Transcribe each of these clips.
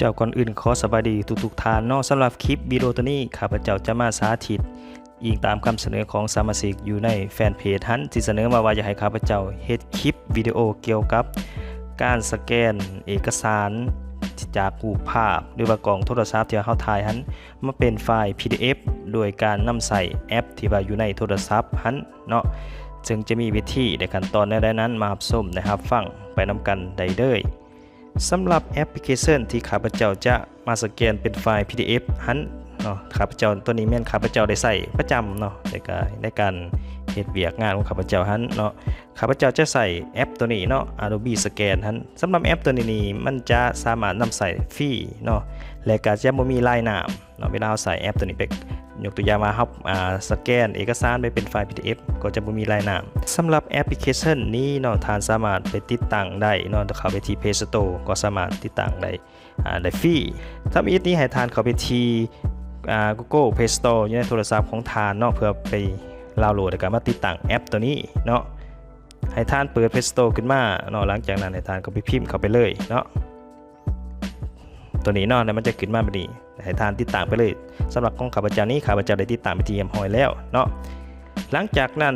ເຈົ້າ ກ່ອນອື່ນຂໍສະບາຍດີທຸກໆທ່ານເນາະ. ສຳລັບຄລິບວິດີໂອໂຕນີ້ ຂ້າພະເຈົ້າຈະມາສາທິດອີງຕາມຄຳສະເໜີຂອງສະມາຊິກຢູ່ໃນແຟນເພຈຫັ້ນ ທີ່ສະເໜີມາວ່າຢາກໃຫ້ຂ້າພະເຈົ້າເຮັດຄລິບວິດີໂອກ່ຽວກັບການສະແກນເອກະສານຈາກຮູບພາບ ຫຼືວ່າກ້ອງໂທລະສັບທີ່ເຮົາຖ່າຍຫັ້ນ ມາເປັນໄຟລ໌ ພີດີເອັຟ ໂດຍການນຳໃຊ້ແອັບທີ່ວ່າຢູ່ໃນໂທລະສັບຫັ້ນເນາະ. ເຊິ່ງຈະມີວິທີ ແລະ ຂັ້ນຕອນແນວໃດນັ້ນ ມາຮັບຊົມ ແລະ ຮັບຟັງໄປນຳກັນໄດ້ເລີຍ. ສຳລັບແອັບພລິເຄຊັນທີ່ຂ້າພະເຈົ້າຈະມາສະແກນເປັນໄຟລ໌ ພີດີເອັຟ ຫັ້ນເນາະ, ຂ້າພະເຈົ້າ ຕົວນີ້ແມ່ນຂ້າພະເຈົ້າໄດ້ໃຊ້ປະຈຳເນາະ ແລະ ກະໃນການເຮັດວຽກງານຂອງຂ້າພະເຈົ້າຫັ້ນເນາະ. ຂ້າພະເຈົ້າຈະໃຊ້ແອັບຕົວນີ້ເນາະ Adobe Scan ຫັ້ນ. ສຳລັບແອັບຕົວນີ້ນີ້ ມັນຈະສາມາດນຳໃຊ້ຟຣີເນາະ ແລະ ກະຈະບໍ່ມີລາຍນ້ຳ ເນາະ. ເວລາເຮົາໃຊ້ແອັບຕົວນີ້ໄປ ຍົກຕົວຢ່າງວ່າເຮົາ ອ່າ ສະແກນເອກະສານໄປເປັນໄຟລ໌ ພີດີເອັຟ ກໍຈະບໍ່ມີລາຍນ້ຳ. ສຳລັບແອັບພລິເຄຊັນນີ້ເນາະ ທ່ານສາມາດໄປຕິດຕັ້ງໄດ້ເນາະ, ເຂົ້າໄປທີ່ Play Store ກໍສາມາດຕິດຕັ້ງໄດ້ ອ່າ ໄດ້ຟຣີ. ທຳອິດນີ້ໃຫ້ທ່ານເຂົ້າໄປທີ່ ອ່າ Google Play Store ຢູ່ໃນໂທລະສັບຂອງທ່ານເນາະ ເພື່ອໄປດາວໂຫຼດ ແລ້ວກໍມາຕິດຕັ້ງແອັບຕົວນີ້ເນາະ. ໃຫ້ທ່ານເປີດ Play Store ຂຶ້ນມາເນາະ, ຫຼັງຈາກນັ້ນໃຫ້ທ່ານກໍໄປພິມເຂົ້າໄປເລີຍເນາະ. ຕົວນີ້ເນາະ ແລ້ວມັນຈະຂຶ້ນມາແບບນີ້ ໃຫ້ທ່ານຕິດຕັ້ງໄປເລີຍ. ສຳລັບຂອງຂ້າພະເຈົ້ານີ້ ຂ້າພະເຈົ້າໄດ້ຕິດຕັ້ງເປັນທີ່ຮຽບຮ້ອຍແລ້ວເນາະ. ຫຼັງຈາກນັ້ນ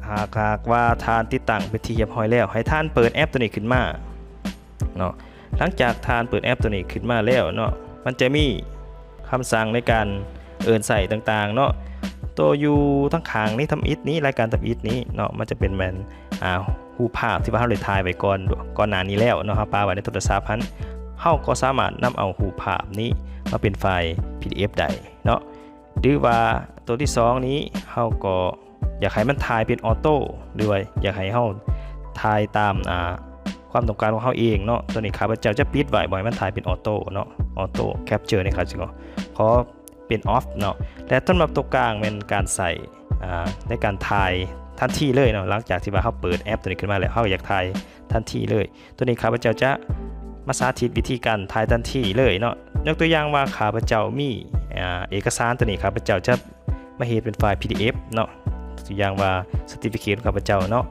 ຫາກ ຫາກວ່າທ່ານຕິດຕັ້ງເປັນທີ່ຮຽບຮ້ອຍແລ້ວ ໃຫ້ທ່ານເປີດແອັບຕົວນີ້ຂຶ້ນມາເນາະ. ຫຼັງຈາກທ່ານເປີດແອັບຕົວນີ້ຂຶ້ນມາແລ້ວເນາະ ມັນຈະມີຄຳສັ່ງໃນການເອີ້ນໃຊ້ຕ່າງໆເນາະ. ໂຕຢູ່ທາງຂ້າງນີ້ ທຳອິດນີ້ ລາຍການທຳອິດນີ້ເນາະ ມັນຈະເປັນແມ່ນ ອ່າ ຮູບພາບທີ່ວ່າເຮົາໄດ້ຖ່າຍໄວ້ກ່ອນ ກ່ອນໜ້ານີ້ແລ້ວເນາະ, ເຮົາປະໄວ້ໃນໂທລະສັບຫັ້ນ ເຮົາກໍສາມາດນຳເອົາຮູບພາບນີ້ມາເປັນໄຟລ໌ ພີດີເອັຟ ໄດ້ເນາະ. ຫຼືວ່າໂຕທີສອງນີ້ ເຮົາກໍຢາກໃຫ້ມັນຖ່າຍເປັນອອໂຕ້ ຫຼືວ່າຢາກໃຫ້ເຮົາຖ່າຍຕາມ ອ່າ ຄວາມຕ້ອງການຂອງເຮົາເອງເນາະ. ໂຕນີ້ຂ້າພະເຈົ້າຈະປິດໄວ້ ບໍ່ໃຫ້ມັນຖ່າຍເປັນອອໂຕ້ເນາະ, ອອໂຕ້ແຄັບເຈີນີ້ ຂ້າພະເຈົ້າຂໍ ຂໍເປັນອອຟເນາະ. ແລະ ສຳລັບໂຕກາງແມ່ນການໃຊ້ ອ່າ ໃນການຖ່າຍທັນທີເລີຍເນາະ. ຫຼັງຈາກທີ່ວ່າເຮົາເປີດແອັບຕົວນີ້ຂຶ້ນມາແລ້ວ ເຮົາກໍຢາກຖ່າຍທັນທີເລີຍ. ຕົວນີ້ຂ້າພະເຈົ້າຈະມາສາທິດວິທີການຖ່າຍທັນທີເລີຍເນາະ. ຍົກຕົວຢ່າງວ່າຂ້າພະເຈົ້າມີ ອ່າ ເອກະສານຕົວນີ້ ຂ້າພະເຈົ້າຈະມາເຮັດເປັນໄຟລ໌ ພີດີເອັຟ ເນາະ. ຕົວຢ່າງວ່າ ເຊີຕິຟິເຄດ ຂອງຂ້າພະເຈົ້າເນາະ,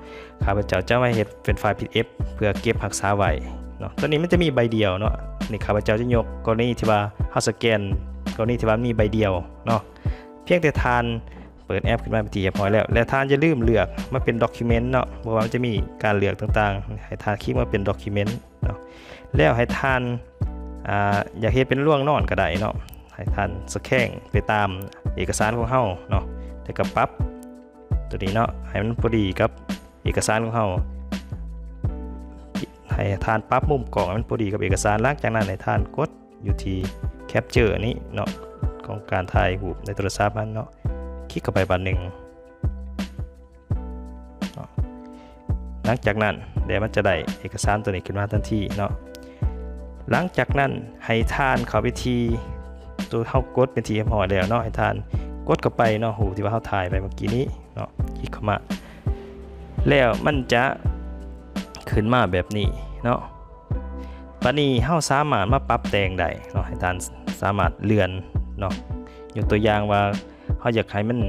ຂ້າພະເຈົ້າຈະມາເຮັດເປັນໄຟລ໌ ພີດີເອັຟ ເພື່ອເກັບຮັກສາໄວ້ເນາະ. ຕົວນີ້ມັນຈະມີໃບດຽວເນາະ, ນີ້ຂ້າພະເຈົ້າຈະຍົກກໍລະນີທີ່ວ່າເຮົາສະແກນ ກໍລະນີທີ່ວ່າມີໃບດຽວເນາະ. ພຽງແຕ່ທ່ານ ເປີດແອັບຂຶ້ນມາເປັນທີ່ຮຽບຮ້ອຍແລ້ວ ແລະ ທ່ານຢ່າລືມເລືອກມາເປັນ Document ເນາະ, ເພາະວ່າມັນຈະມີການເລືອກຕ່າງໆ ໃຫ້ທ່ານຄລິກມາເປັນ Document ເນາະ. ແລ້ວໃຫ້ທ່ານ ອ່າ ຢາກເຮັດເປັນລວງນອນກໍໄດ້ເນາະ, ໃຫ້ທ່ານສະແຄງໄປຕາມເອກະສານຂອງເຮົາເນາະ, ແລ້ວກໍປັບຕົວນີ້ເນາະ ໃຫ້ມັນພໍດີກັບເອກະສານຂອງເຮົາ, ໃຫ້ທ່ານປັບມຸມກ້ອງໃຫ້ມັນພໍດີກັບເອກະສານ. ຫຼັງຈາກນັ້ນໃຫ້ທ່ານກົດ ຢູ່ທີ່ Capture ນີ້ເນາະ ຂອງການຖ່າຍຮູບໃນໂທລະສັບຫັ້ນເນາະ, ຄລິກເຂົ້າໄປບາດໜຶ່ງເນາະ. ຫຼັງຈາກນັ້ນແລ້ວມັນຈະໄດ້ເອກະສານຕົວນີ້ຂຶ້ນມາທັນທີເນາະ. ຫຼັງຈາກນັ້ນໃຫ້ທ່ານເຂົ້າໄປທີ່ ຕົວເຮົາກົດເປັນທີ່ຮຽບຮ້ອຍແລ້ວເນາະ, ໃຫ້ທ່ານກົດເຂົ້າໄປເນາະ ຮູບທີ່ວ່າເຮົາຖ່າຍໄປເມື່ອກີ້ນີ້ເນາະ, ຄລິກເຂົ້າມາ ແລ້ວມັນຈະຂຶ້ນມາແບບນີ້ເນາະ. ບາດນີ້ເຮົາສາມາດມາປັບແຕ່ງໄດ້ເນາະ, ໃຫ້ທ່ານສາມາດເລື່ອນເນາະ. ຍົກຕົວຢ່າງວ່າເຮົາຢາກໃຫ້ມັນ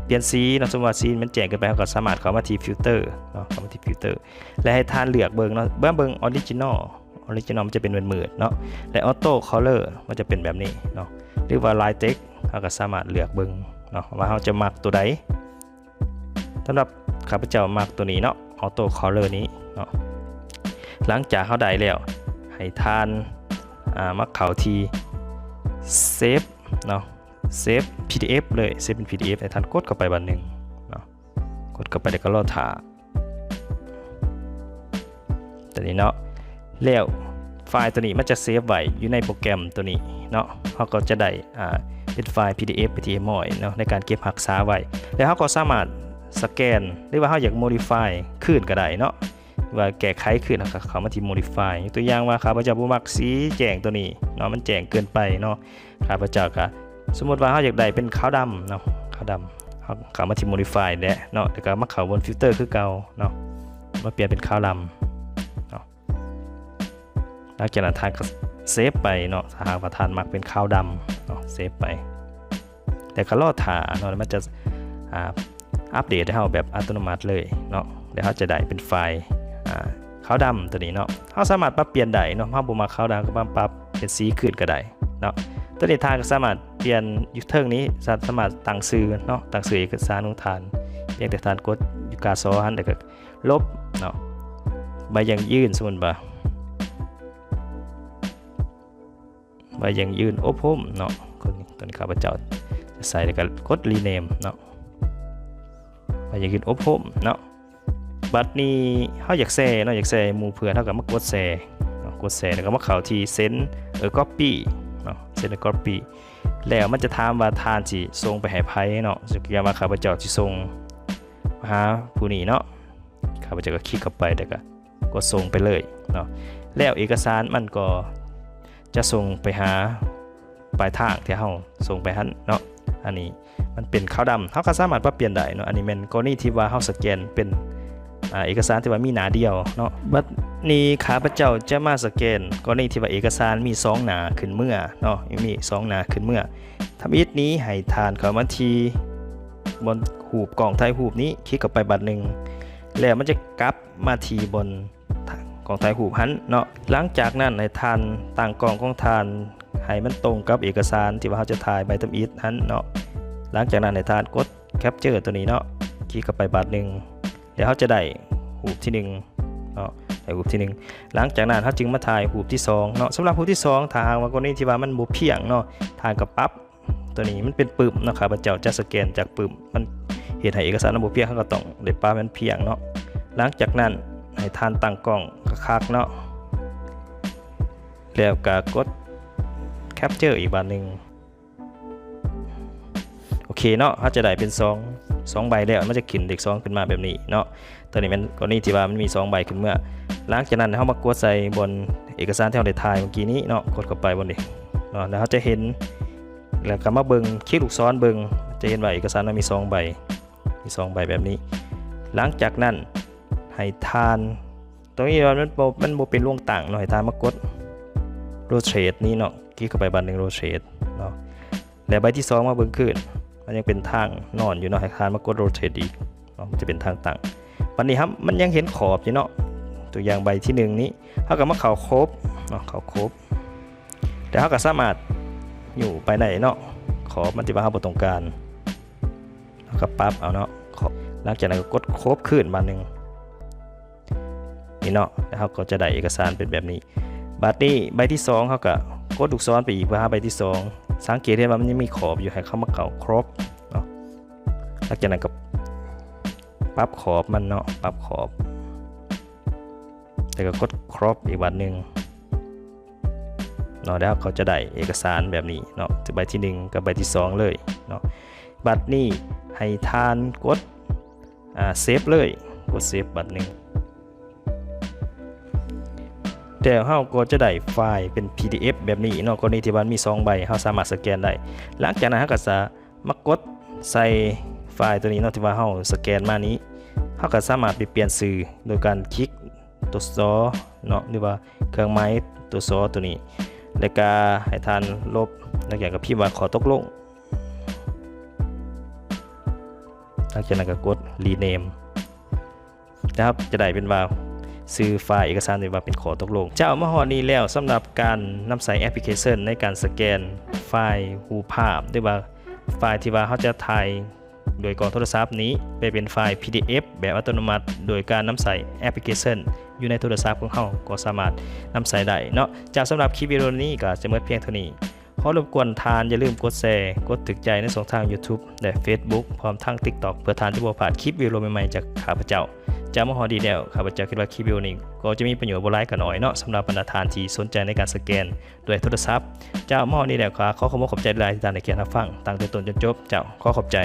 ປ່ຽນສີເນາະ, ສົມມຸດວ່າສີມັນແຈ້ງເກີນໄປ ເຮົາກໍສາມາດເຂົ້າມາທີ່ Filter ເນາະ, ເຂົ້າມາທີ່ Filter ແລະ ໃຫ້ທ່ານເລືອກເບິ່ງເນາະ, ເບິ່ງ Original Original ມັນຈະເປັນມືດໆເນາະ ແລະ Auto Color ມັນຈະເປັນແບບນີ້ເນາະ, ຫຼືວ່າ Line Text ເຮົາກໍສາມາດເລືອກເບິ່ງເນາະ ວ່າເຮົາຈະມັກຕົວໃດ. ສຳລັບຂ້າພະເຈົ້າມັກຕົວນີ້ເນາະ, Auto Color ນີ້ເນາະ. ຫຼັງຈາກເຮົາໄດ້ແລ້ວ ໃຫ້ທ່ານ ອ່າ ມາເຂົ້າທີ່ Save ເນາະ, Save PDF ເລີຍ, Save ເປັນ PDF ໃຫ້ທ່ານກົດເຂົ້າໄປບາດໜຶ່ງເນາະ, ກົດເຂົ້າໄປແລ້ວກໍລໍຖ້າ ຕົວນີ້ເນາະ. ແລ້ວໄຟລ໌ຕົວນີ້ມັນຈະເຊຟໄວ້ຢູ່ໃນໂປຣແກຣມຕົວນີ້ເນາະ, ເຮົາກໍຈະໄດ້ ອ່າ ເປັນໄຟລ໌ PDF ເປັນທີ່ຮຽບຮ້ອຍເນາະ ໃນການເກັບຮັກສາໄວ້. ແລ້ວເຮົາກໍສາມາດສະແກນ ຫຼືວ່າເຮົາຢາກ modify ຄືນກໍໄດ້ເນາະ, ວ່າແກ້ໄຂຄືນ ເຮົາກໍເຂົ້າມາທີ່ modify. ຍົກຕົວຢ່າງວ່າ ຂ້າພະເຈົ້າບໍ່ມັກສີແຈ້ງຕົວນີ້ເນາະ, ມັນແຈ້ງເກີນໄປເນາະ. ຂ້າພະເຈົ້າກໍ ສົມມຸດວ່າເຮົາຢາກໄດ້ເປັນຂາວດຳເນາະ, ຂາວດຳ ເຮົາເຂົ້າມາທີ່ modify ແຫຼະເນາະ, ແລ້ວກໍມາເຂົ້າບົນ filter ຄືເກົ່າເນາະ, ມາປ່ຽນເປັນຂາວດຳເນາະ. ຫຼັງຈາກນັ້ນທ່ານກໍເຊຟໄປເນາະ, ຖ້າຫາກວ່າທ່ານມັກເປັນຂາວດຳເນາະ, ເຊຟໄປ ແລ້ວກໍລໍຖ້າເນາະ, ແລ້ວມັນຈະ ອ່າ ອັບເດດໃຫ້ເຮົາແບບອັດຕະໂນມັດເລີຍເນາະ, ແລ້ວເຮົາຈະໄດ້ເປັນໄຟລ໌ ອ່າ ຂາວດຳຕົວນີ້ເນາະ. ເຮົາສາມາດປັບປ່ຽນໄດ້ເນາະ, ເຮົາບໍ່ມັກຂາວດຳກໍມາປັບ ເປັນສີຄືນກໍໄດ້ເນາະ. ຕົວນີ້ທ່ານກໍສາມາດປ່ຽນຢູ່ເທິງນີ້ ສາ ສາມາດຕັ້ງຊື່ເນາະ ຕັ້ງຊື່ເອກະສານຂອງທ່ານ ພຽງແຕ່ທ່ານກົດຢູ່ກາຊໍຫັ້ນ ແລ້ວກໍລົບເນາະ. ໃບຢັ້ງຢືນ ສົມມຸດວ່າ ໃບຢັ້ງຢືນອົບຮົມເນາະ ຕົວນີ້ ຕົວນີ້ຂ້າພະເຈົ້າຈະໃສ່ ແລ້ວກໍກົດ rename ເນາະ ໃບຢັ້ງຢືນອົບຮົມເນາະ. ບັດນີ້ເຮົາຢາກແຊເນາະ ຢາກແຊໃຫ້ໝູ່ເພື່ອນ ເຮົາກໍມາກົດແຊເນາະ ກົດແຊ ແລ້ວກໍມາເຂົ້າທີ່ເຊັນ ເອີ copy ເນາະ send copy ແລ້ວມັນຈະຖາມວ່າທ່ານຊິສົ່ງໄປໃຫ້ໃຜເນາະ. ສົມມຸດວ່າຂ້າພະເຈົ້າຊິສົ່ງມາຫາຜູ້ນີ້ເນາະ ຂ້າພະເຈົ້າກໍຄລິກເຂົ້າໄປ ແລ້ວກໍ ກົດສົ່ງໄປເລີຍເນາະ ແລ້ວເອກະສານມັນກໍຈະສົ່ງໄປຫາປາຍທາງທີ່ເຮົາສົ່ງໄປຫັ້ນເນາະ. ອັນນີ້ມັນເປັນຂາວດຳ ເຮົາກໍສາມາດປັບປ່ຽນໄດ້ເນາະ. ອັນນີ້ແມ່ນກໍລະນີທີ່ວ່າເຮົາສະແກນເປັນ ອາ ເອກະສານທີ່ວ່າມີໜ້າດຽວເນາະ. ບັດນີ້ຂ້າພະເຈົ້າຈະມາສະແກນກໍລະນີທີ່ວ່າເອກະສານມີສອງໜ້າຂຶ້ນເມືອເນາະ ມີສອງໜ້າຂຶ້ນເມືອ. ທຳອິດນີ້ໃຫ້ທ່ານເຂົ້າມາທີ່ບ່ອນຮູບກ້ອງຖ່າຍຮູບນີ້ ຄລິກເຂົ້າໄປບາດໜຶ່ງ ແລ້ວມັນຈະກັບ ມາທີ່ບ່ອນກ້ອງຖ່າຍຮູບຫັ້ນເນາະ. ຫຼັງຈາກນັ້ນໃຫ້ທ່ານຕັ້ງກ້ອງຂອງທ່ານໃຫ້ມັນຕົງກັບເອກະສານທີ່ວ່າເຮົາຈະຖ່າຍໃບທຳອິດຫັ້ນເນາະ. ຫຼັງຈາກນັ້ນໃຫ້ທ່ານກົດ capture ຕົວນີ້ເນາະ ຄລິກເຂົ້າໄປບາດໜຶ່ງ ແລ້ວເຮົາຈະໄດ້ຮູບທີໜຶ່ງເນາະ ໄດ້ຮູບທີໜຶ່ງ. ຫຼັງຈາກນັ້ນເຮົາຈຶ່ງມາຖ່າຍຮູບທີສອງເນາະ. ສຳລັບຮູບທີສອງ ຖ້າຫາກວ່າກໍລະນີທີ່ວ່າມັນບໍ່ພຽງເນາະ ທ່ານກໍປັບ ຕົວນີ້ມັນເປັນປຶ້ມເນາະ ຂ້າພະເຈົ້າຈະສະແກນຈາກປຶ້ມ ມັນເຮັດໃຫ້ເອກະສານມັນບໍ່ພຽງ ເຮົາກໍຕ້ອງໄດ້ປັບໃຫ້ມັນພຽງເນາະ. ຫຼັງຈາກນັ້ນໃຫ້ທ່ານຕັ້ງກ້ອງຄັກໆເນາະ ແລ້ວກໍກົດ capture ອີກບາດໜຶ່ງ. ໂອເຄເນາະ ເຮົາຈະໄດ້ເປັນສອງ ສອງໃບແລ້ວ ມັນຈະຂຶ້ນເລກສອງຂຶ້ນມາແບບນີ້ເນາະ. ຕົວນີ້ແມ່ນກໍລະນີທີ່ວ່າມັນມີສອງໃບຂຶ້ນເມືອ. ຫຼັງຈາກນັ້ນເຮົາມາກົດໃສ່ບ່ອນເອກະສານທີ່ເຮົາໄດ້ຖ່າຍເມື່ອກີ້ນີ້ເນາະ ກົດເຂົ້າໄປບ່ອນນີ້ເນາະ ແລ້ວເຮົາຈະເຫັນ ແລ້ວກໍມາເບິ່ງ ຄລິກລູກສອນເບິ່ງ ຈະເຫັນວ່າເອກະສານເຮົາມີສອງໃບ ມີສອງໃບແບບນີ້. ຫຼັງຈາກນັ້ນໃຫ້ທ່ານ ຕົງນີ້ມັນບໍ່ ມັນບໍ່ເປັນລວງຕັ້ງເນາະ ໃຫ້ທ່ານມາກົດ rotate ນີ້ເນາະ ຄລິກເຂົ້າໄປບາດໜຶ່ງ rotate ເນາະ ແລ້ວໃບທີສອງມາເບິ່ງຄືນ ມັນຍັງເປັນທາງນອນຢູ່ເນາະ ໃຫ້ທ່ານມາກົດ rotate ອີກເນາະ ມັນຈະເປັນທາງຕັ້ງ. ບັດນີ້ເຮົາ ມັນຍັງເຫັນຂອບຢູ່ເນາະ ຕົວຢ່າງໃບທີໜຶ່ງນີ້ ເຮົາກໍມາເຂົ້າ crop ເນາະ ເຂົ້າ crop ແລ້ວເຮົາກໍສາມາດຍູ້ໄປໄດ້ເນາະ ຂອບມັນທີ່ວ່າເຮົາບໍ່ຕ້ອງການ ເຮົາກໍປັບເອົາເນາະ ຂອບ. ຫຼັງຈາກນັ້ນກໍກົດ crop ຄືນບາດໜຶ່ງ ນີ້ເນາະ ແລ້ວເຮົາກໍຈະໄດ້ເອກະສານເປັນແບບນີ້. ບາດນີ້ໃບທີສອງ ເຮົາກໍກົດລູກສອນໄປອີກ ເພື່ອຫາໃບທີສອງ ສັງເກດເຫັນວ່າມັນຍັງມີຂອບຢູ່ ໃຫ້ເຮົາມາເຂົ້າ crop ເນາະ. ຫຼັງຈາກນັ້ນກໍປັບຂອບມັນເນາະ ປັບຂອບ ແລ້ວກໍກົດ crop ອີກບາດໜຶ່ງເນາະ ແລ້ວເຮົາກໍຈະໄດ້ເອກະສານແບບນີ້ເນາະ ໃບທີໜຶ່ງກັບໃບທີສອງເລີຍເນາະ. ບັດນີ້ໃຫ້ທ່ານກົດ ອາ save ເລີຍ ກົດ save ບາດໜຶ່ງ ແລ້ວເຮົາກໍຈະໄດ້ໄຟລ໌ເປັນ PDF ແບບນີ້ເນາະ ກໍລະນີທີ່ວ່າມີສອງໃບ ເຮົາສາມາດສະແກນໄດ້. ຫຼັງຈາກນັ້ນເຮົາກໍສາມາດກົດໃສ່ໄຟລ໌ຕົວນີ້ເນາະ ທີ່ວ່າເຮົາສະແກນມານີ້ ເຮົາກໍສາມາດໄປປ່ຽນຊື່ໂດຍການຄລິກຕົວຊໍເນາະ ຫຼືວ່າເຄື່ອງໝາຍຕົວຊໍຕົວນີ້ ແລ້ວກໍໃຫ້ທ່ານລົບ ຫຼັງຈາກນັ້ນກໍພິມວ່າ ຂໍຕົກລົງ. ຫຼັງຈາກນັ້ນກໍກົດ rename ແລ້ວຈະໄດ້ເປັນວ່າ ຊື່ໄຟລ໌ເອກະສານນີ້ວ່າເປັນ ຂໍຕົກລົງ. ເຈົ້າ ມາຮອດນີ້ແລ້ວ ສຳລັບການນຳໃຊ້ແອັບພລິເຄຊັນໃນການສະແກນໄຟລ໌ຮູບພາບ ຫຼືວ່າໄຟລ໌ທີ່ວ່າເຮົາຈະຖ່າຍດ້ວຍກ້ອງໂທລະສັບນີ້ ໄປເປັນໄຟລ໌ PDF ແບບອັດຕະໂນມັດ ໂດຍການນຳໃຊ້ແອັບພລິເຄຊັນຢູ່ໃນໂທລະສັບຂອງເຮົາ ກໍສາມາດນຳໃຊ້ໄດ້ເນາະ. ເຈົ້າ ສຳລັບຄລິບວິດີໂອນີ້ກໍຈະໝົດພຽງເທົ່ານີ້. ຂໍລົບກວນທ່ານຢ່າລືມກົດແຊ, ກົດຖືກໃຈໃນຊ່ອງທາງ YouTube ແລະ Facebook ພ້ອມທັງ TikTok ເພື່ອທ່ານຈະບໍ່ພາດຄລິບວິດີໂອໃໝ່ໆຈາກຂ້າພະເຈົ້າ. ຈາກມາຮອດນີ້ແລ້ວ ຂ້າພະເຈົ້າຄິດວ່າຄລິບວິດີໂອນີ້ກໍຈະມີປະໂຫຍດບໍ່ຫຼາຍກໍໜ້ອຍເນາະ ສຳລັບບັນດາທ່ານທີ່ສົນໃຈໃນການສະແກນດ້ວຍໂທລະສັບ. ເຈົ້າ ມາຮອດນີ້ແລ້ວ ຂໍຂອບ ຂອບໃຈຫຼາຍທີ່ທ່ານໄດ້ເຄຍຮັບຟັງຕັ້ງແຕ່ຕົ້ນຈົນຈົບ. ເຈົ້າ ຂໍຂອບໃຈ.